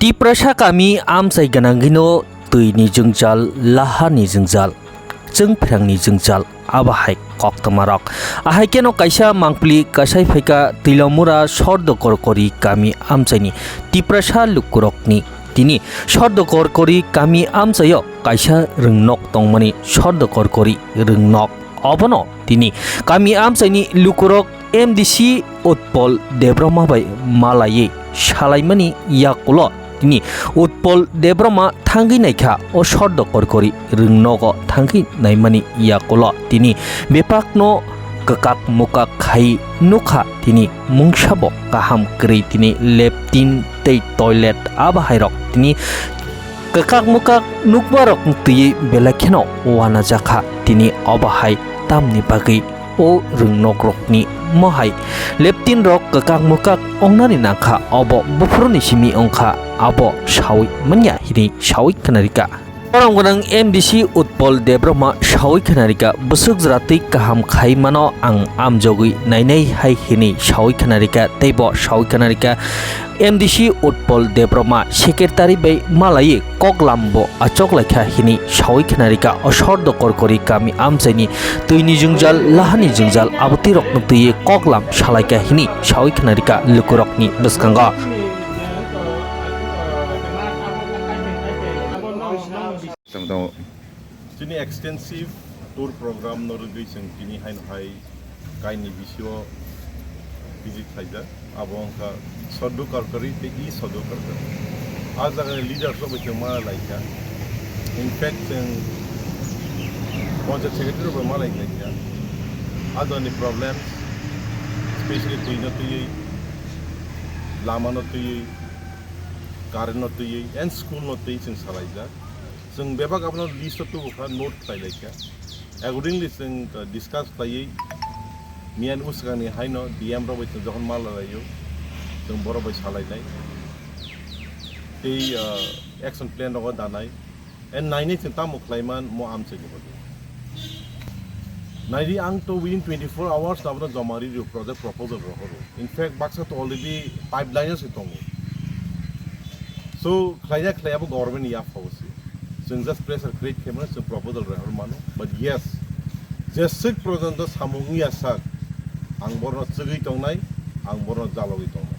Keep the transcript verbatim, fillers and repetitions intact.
Tiprasa kami amchai gwnangwino twini jwngjal, lahani jwngjal, chwngphrangni jwngjal, abo hai koktwmarok. Ahai kheno kaisa mangpili kasai phaikha Tilamura Sordokor Kori kami amchaini Tiprasa lukurokni. Tini Sordokor Kori kami amchaio kaisa rwngnok tongmani Sordokor Kori rwngnok. Obono tini kami amchaini lukurok M D C Utpol Debbarma bai malaiwi salaimani yakulo tini Utpol Debbarma thangwi naikha o Sordokor Kori rwngnogo thangwi naimani yakulo tini bebakno kwkak mukak khai nukha tini mungsabo kaham kwrwi tini leptin tei toilet abo hairok tini kwkak mukak nukmarok twiwi belai kheno wanajakha tini obo hai tamni bagwi o rwngnokrokni mohai leptin rok kwkak mukak ongnani nangkha obo buphuruni simi wngkha abo sawi manya hini sawi khwnarikha. Borom gwnang M D C Utpol Debbarma sawi khwnarikha bwswk jwra twi kaham khai mano ang amjogwi nainai hai hini sawi khwnarikha tei bo sawi khwnarikha M D C Utpol Debbarma secretary bai malaiwi koklam bo achok laikha hini sawi khwnarikha o Sordokor Kori kami amchaini twini jwngjal lahani jwngjal abotwi rokno twiwi koklam salaikha hini sawi khwnarikha lukurokni bwskango. Tamo tamo. Chini extensive tour program no rwgwi chwng tini haino hai kaini bisio visit khlaijak. Abo wngkha Sordokor Kori tei E Sordokor Kori. A jagani leaders rok bai chwng ma laikha. In fact, chwng Panchayat Secretary rok bai ma laikha. A jagani problems, especially twi no twiwi, lama no twiwi, current no twiwi, and school no twiwi chwng salaijak. Chwng bebak abono list o tubukha, note khlai laikha. Accordingly, chwng, uh, discuss khlaiwi miyani bwswkangni haino D M rok bai chwng jokhon ma lalaio, chwng borok bai salainai. Tei, uh, action plan rogo danai. And nainai chwng tamo khlaiman mo amchaini bagwi. Naidi ang to within twenty-four hours abono joma ri rio project proposal rohoro. In fact, baksa to already pipeline o se tongo. So, khlaina khlaiya bo government ni yaphao se. Chwng just pressure create khaimano, chwng proposal rohor mano. But yes, jeswk porjonto samung wngya sak, ang borno chwgwi tongnai, ang borno jalogwi tongnai.